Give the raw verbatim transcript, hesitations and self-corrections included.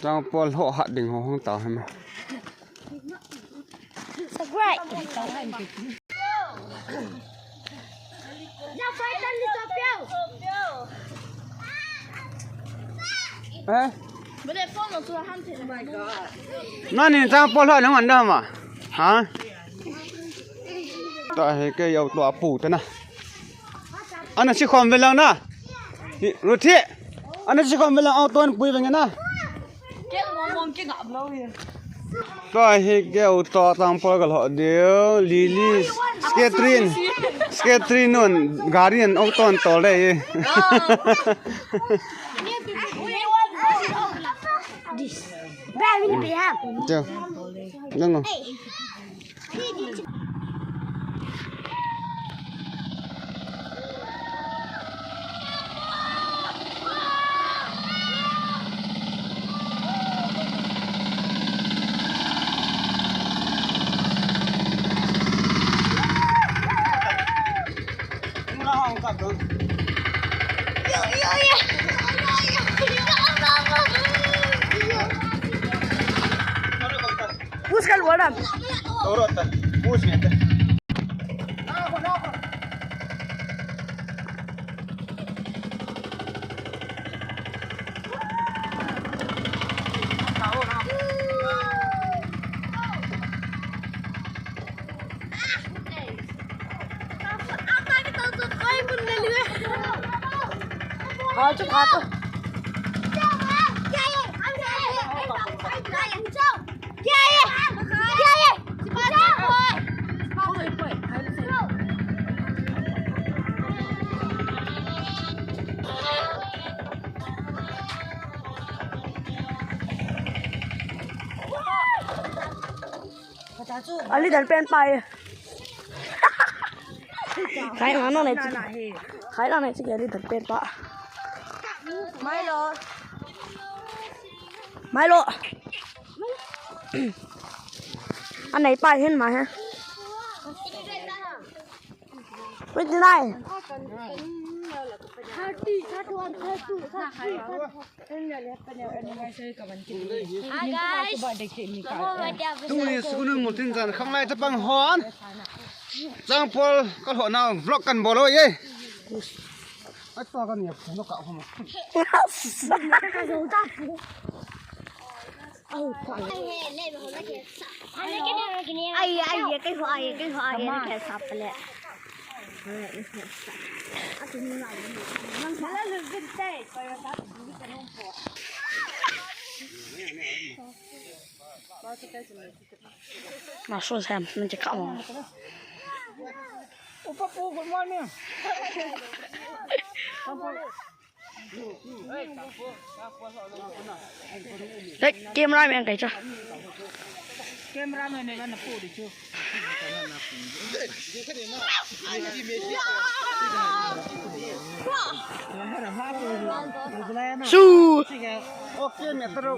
Changpol ho hat ding ho hung ta hama. Subscribe. Eh? Nani changpol ho nang an da ma? Ha? Ta he ke yau to apu ta na. Ana si khom ve lang na. Hi, Ruthi. Ana si khom ve lang, auto an pui ve nge na. Tua hi ke auto changpol ka lhoh diu. Lily, Skatrin. Skatrin nun, gari an auto an tol dei. This. Bag in the ham. Chao. Nang. Push ka lua lam. Toro ta. Push ne ta. Ali dan pen pa e. Khai ma no ne chi. Khai la ne chi ke ali dan pen pa. Milo. Milo. Anei pa hin ma he. Wait, nai. Thirty, thirty-one, thirty-two, thirty-three, thirty-four. Hi guys. Tuni school in mutin jan khang lai chapang hon. Changpol ka lhoh nau vlog kan bol o ye. Ai to kan ye phone ka homa. Ai, ai, kei ho, ai, kei ho, ai, kei sa pale. Na so sam, na je ka mo. Opa po, good morning. Hey, camera man kai cha. Camera man ne na po di chu. Su. Okay, me taro.